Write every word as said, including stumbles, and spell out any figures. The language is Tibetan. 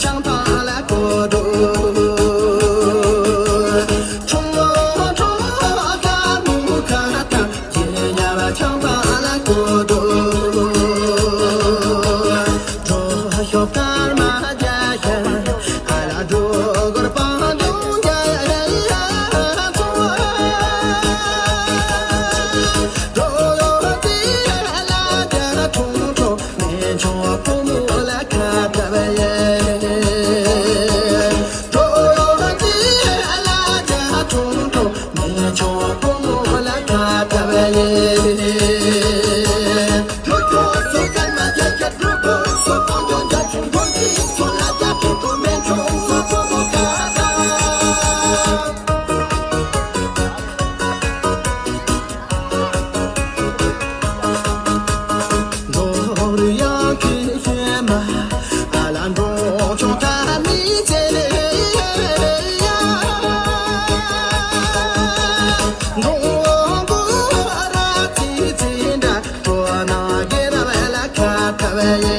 ཆང་ཐང་ལ་གོ་འགྲོ། ཁྲོང་ཁྲོང་དཀར་མོ་ཁ་དང་རྒྱན་ཡབ་ཆང་ཐང་ལ་གོ་འགྲོ། འགྲོ་ཤོག་སྐར་མ་རྒྱ་ཤར་ཨ་ལ་འགྲོ་གོར་པང་དུང་རྒྱ་ཡ་ཚོ། འགྲོ་ཡོད་དེ་ལ་རྒྱ་ཁྲོང་ཁྲོང་། མེ་མཆོང་ཕོ་མོ་ལ་ཁ་བཏབ་ཡེ། འགྲོ་ཡོང་དེ་ལ་རྒྱ་ཁྲོང་ཁྲོང་། མེ་མཆོང་ཕོ་མོ་ལ་ཁ་བཏབ་ཡེ། འགྲོ་ཁོ་སོ་སར་མ་རྒྱ་རྒྱ། འགྲོ་ཁོ་སོ་ཁོ་འགྲོ་རྒྱ་ཁྲོང་ཁྲོང་། དེ་སོ་ལ་རྒྱ་ཁྲོང་ཁྲོང་། མེ་མཆོང་སོ་ཕོ་མོ་ཁ་བཏབ། འགྲོ་རུ་ཡང་ཁྱི་ཤེས་མ་ཨ་ལ་འགྲོ་ཆུང་ཐ་མི་ཚེ་ལེ་ཡ། འགྲོ་གོ་ར་ཚི་ཚི་འདྲ་འགྲོ་ན་གེ་ར་བ་ལ་ཁ་ཁ་བ་ཡེ།